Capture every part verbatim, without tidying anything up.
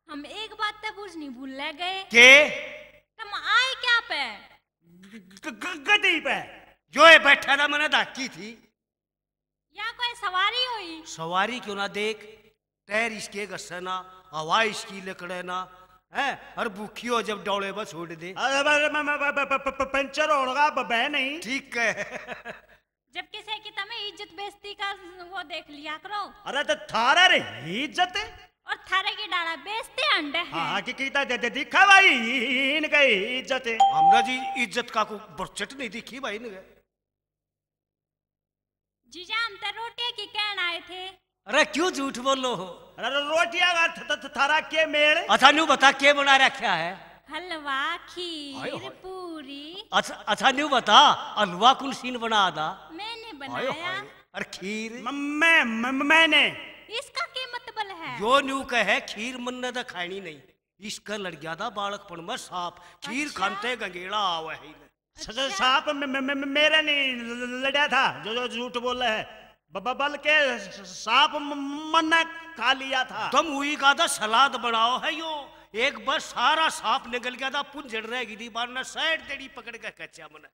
हम एक बात तो बुझनी भूल गए। के? तुम आए क्या पे? ग-, ग-, गद्दी पे। जो ये बैठा था, मैंने धाकी थी। या कोई सवारी हुई? सवारी क्यों ना देख, टायर इसके घसे ना, हवा इसकी लकड़े ना, है? और भूखी हो जब डौले पर छोड़ दे। अरे, अरे, म-, म-, म-, प-, प-, प-, पंचर होगा, ब-, बह नहीं। ठीक है। जब किसी की तमे इज्जत बेइज्जती का वो देख लिया करो। अरे तो थारा रे इज्जत है। और थारे की डाला बेइज्जती अंडे है। हाँ, हाँ, कि, कि ता दे, दे, दिखा भाई, इनका इज्जत है। हमरा जी इज्जत का को बरचट नहीं दिखी भाई इनके। जीजा, हम तो रोटी की कहन आए थे। अरे क्यों झूठ बोलो हो? अरे रो-, रोटियां का थ-, थ-, थ-, थारा के मेल? अच्छा न्यू बता के बना रखा है? हलवा, खीर, हाय, हाय। पूरी। अच्छा, अच्छा न्यू बता, हलवा कौन सीन बना दा? मैंने हाय, बनाया। हाय। और खीर? म-, मैं, म-, मैंने। इसका के मतलब है? यो न्यू कहे खीर मन्ने तो खानी नहीं। इसका लड़ गया था बालकपन में सांप, खीर अच्छा। खानते गंगेला आवे है इन्हें। स-, स-, अच्छा। सांप मे-, मे-, मे-, मे-, मेरे नहीं ल-, ल-, लड़ा था, जो, जो झूठ बोल रहा है। ब-, ब-, बल्कि स-, सांप म-, मन्ने खा लिया था। तुम हुई का था सलाद बनाओ है यो। एक बार सारा सांप निकल गया था, पुंजड़ रह गई थी, बार ने साइड देड़ी पकड़ के कच्चा मने।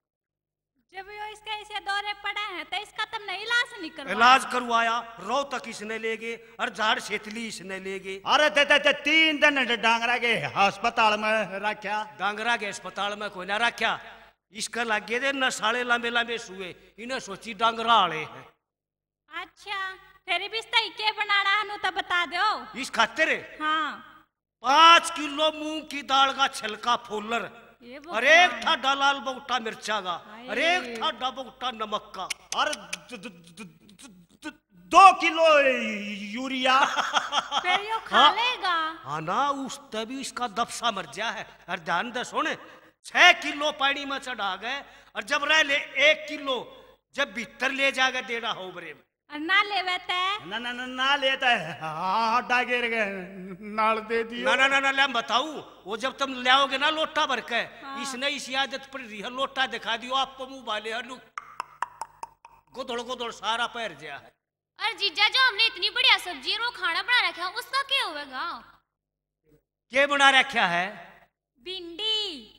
जब यो इसका ऐसे दौरे पड़ा है, तो इसका तुमने इलाज नहीं करवाया? इलाज करवाया, रो तक इसने ले गए और झाड़ सेतली इसने ले गए। अरे ते, ते, ते तीन दिन ड-, डांगरा के अस्पताल में रखा। डांगरा के अस्पताल में कोई ना रखा। इसका लागे दे नसाले लंबे लंबे सुए, इन्हें सोची डांगरा आले हैं। अच्छा, फिर भी इसका के बनाना है, नु तो बता दो। इस खातिर? हाँ। पाँच किलो मूंग की दाल का छिलका फोलर, ये वो और एक क्या है? ठाडा लाल बगटा मिर्चा का, हाय। और एक ठाडा बगटा नमक का। और the-, the-, the-, the-, the-, दो किलो यूरिया। फिर यो खा हाँ? लेगा? हाँ ना, उस तभी इसका दबसा मर जा है। और ध्यान दे सुन, छह किलो पानी में चढ़ा गए, और जब रह ले एक किलो, जब भीतर ले जाके देना हो बरे में। और ना लेवे ते? ना, ना, ना, ना लेता है। हाँ, हड्डा गिर गए, नाल दे दियो। ना, ना, ना, ना, ले हम बताऊं, वो जब तुम लाओगे ना लोटा भर के, हाँ। इसने इसी आदत पड़ी रही है, लोटा दिखा दियो, आप मुंह भाले हलू, गोदड़, गोदड़ सारा पैर गया है। अरे जीजा, जो हमने इतनी बढ़िया सब्जी और वो खाना बना रखा है, उसका क्या होगा? के बना रखा है? भिंडी।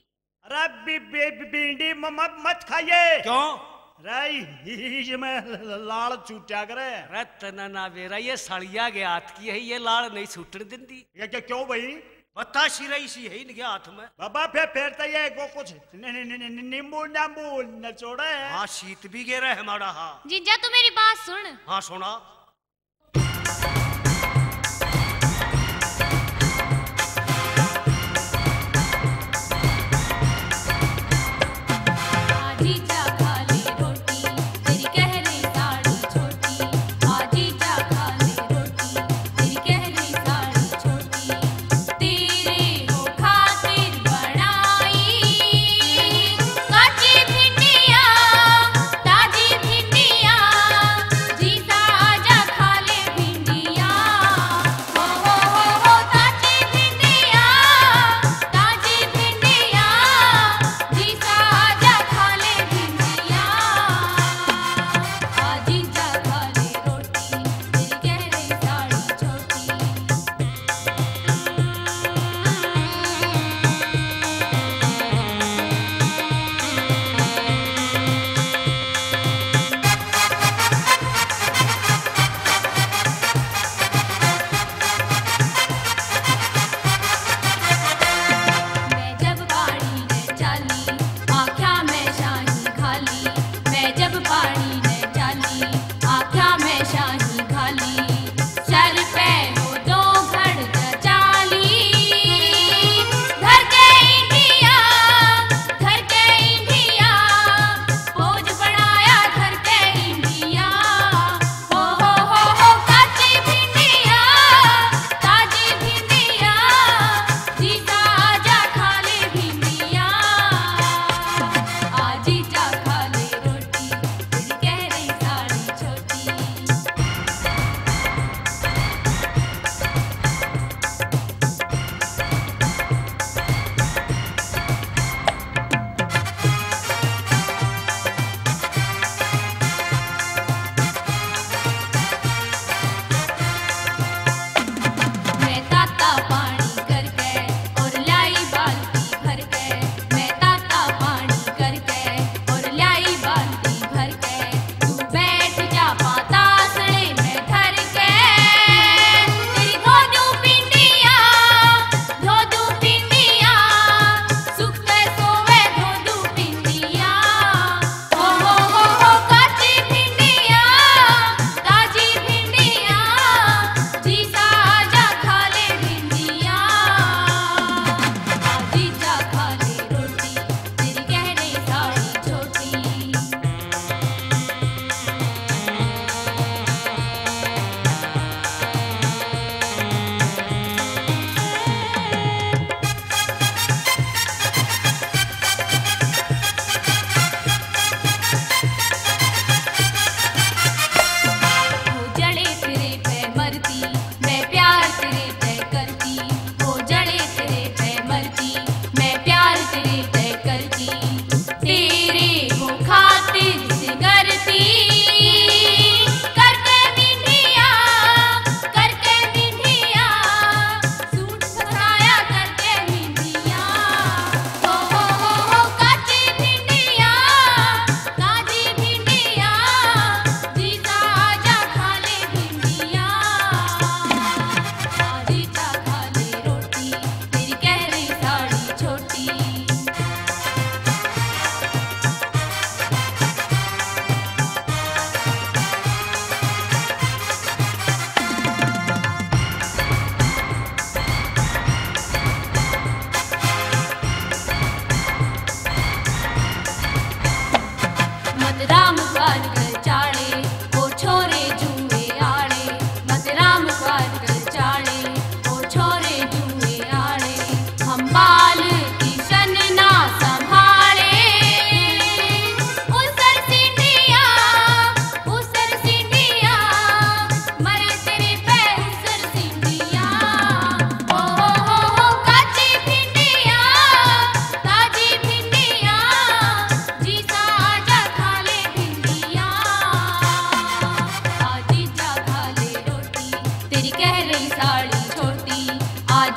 अरे बी-, बी-, बी-, भिंडी म-, म-, मत खाइए। क्यों? अरे इसमें लाल छूटा करे। अरे तना ना बेरा, ये सड़िया के हाथ की है, ये लाल नहीं छूटने देती। ये क्या, क्यों भाई? बतासी रही सी है इनके हाथ में। बाबा फिर, फिर तो ये वो कुछ नि-, नि-, नि-, नि-, नींबू नांबू नचोड़ा है। हाँ, शीत भी गिरा है हमारा। हाँ जीजा, तू मेरी बात सुन। हाँ, सुना।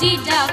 जीजा